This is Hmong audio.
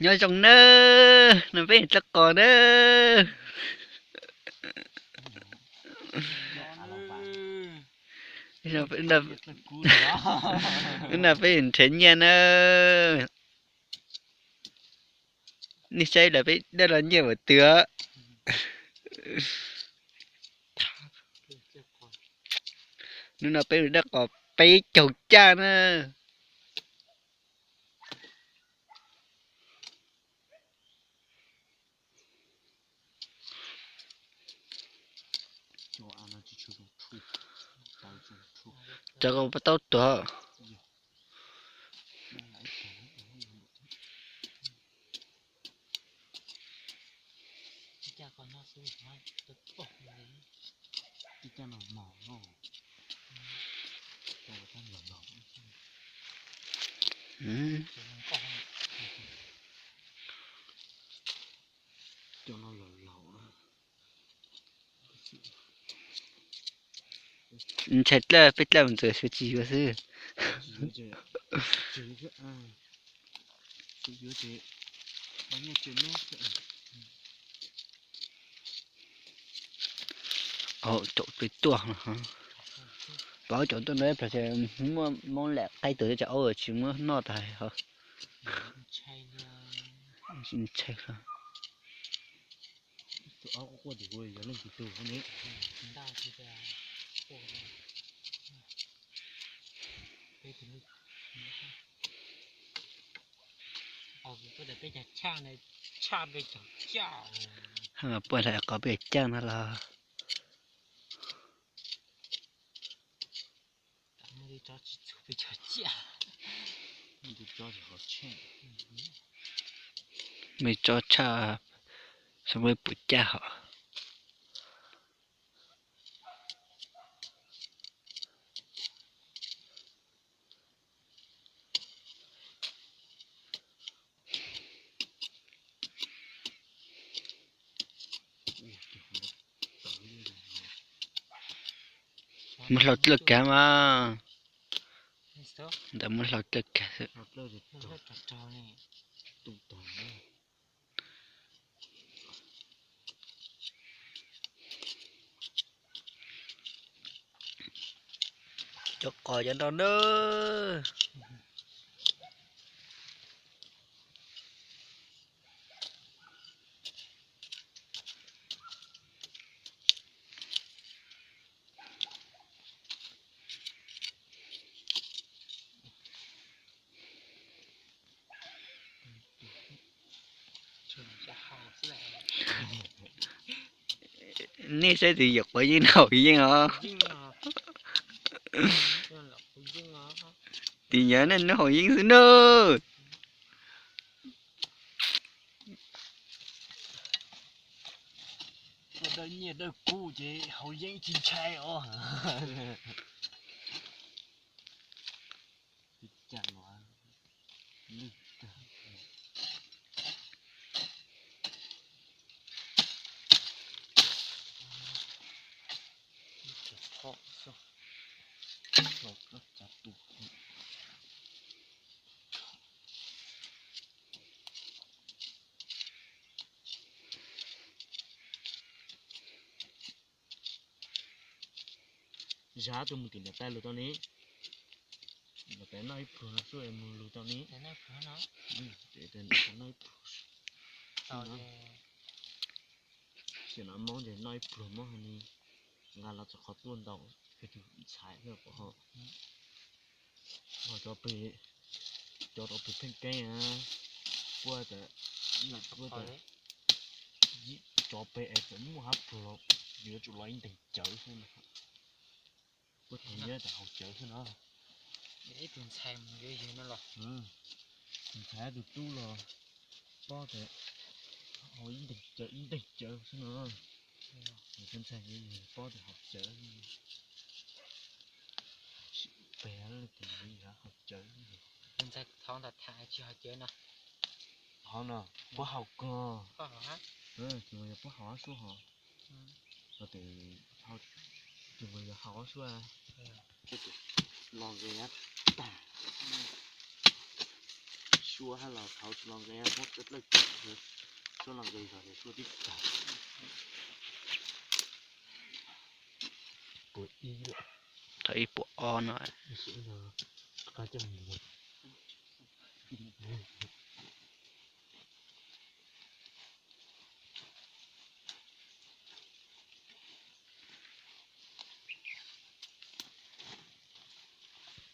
Nyob zoo nawb, no peb dab qos nawb. No peb nrhiav nyiaj nawb. Nej saib los peb dab los nyiaj npaum twg. Hnub no peb dab qos peb caug caj na. Cov koj pab taub tuag. Ntshai dlawb peb dlawb mus ntxuav xwb tsis yuav xwb. Caum peb tuaj, pab caum tuaj no muaj moob lam qaib tuag cov aub tsis muab noj tas. Ntshai. Puag ta qos peb caj no los. Me tsob tshaj, xyov puas caj hos. Muab hlau dlawj kag mas. Ntawd muab hlau dlawj kag xwb. Cov qos cov no na. Nej saib tus yawg quav yeeb haus yeeb os. Tus yawg nej nws haus yeeb xwb na. Dawb nyiaj dawb kub ces haus yeeb tsis ntshai os. Zab tus mus tim niam tais lug tau ne. Niam tais noj ib pluag no xwb es mus lug tau ne. Noj ib pluag. Tam no Moob ces noj ib pluag Moob hais ne, nqa los txog qhov tuaj ntaus pem tus ntxhais thiab pom ho. Ho cov pem, cov rau pem Pheej Keeb, puab tas, puab tas, cov pem es txawm muaj hab pluag los yuav tsum los ib nteeg cawv xwb. Puab tas nyob tas haus cawv xwb no. Ib tug ntxhais mus yuav yawg no los, tus ntxhais tus tub los paub tas haus ib nteeg cawv, ib nteeg cawv xwb no. Tus ntxhais yuav yawg paub tas haus cawv. Pem tus yuav yawg haus cawv. Tus ntxhais thaum ntawd tham tsis haus cawv no. Hov no, puab haus kawg. Tus mus yog puab haus ob suab hov. Tus mus yog haus ob suab. Los ze tag. cua hab los thaud tsis los nqes, muab dlawj tsuag los nqes zog ces tuaj tib tag. Puas ib lawm. Thaum ib puas ob no. Qab coj mus.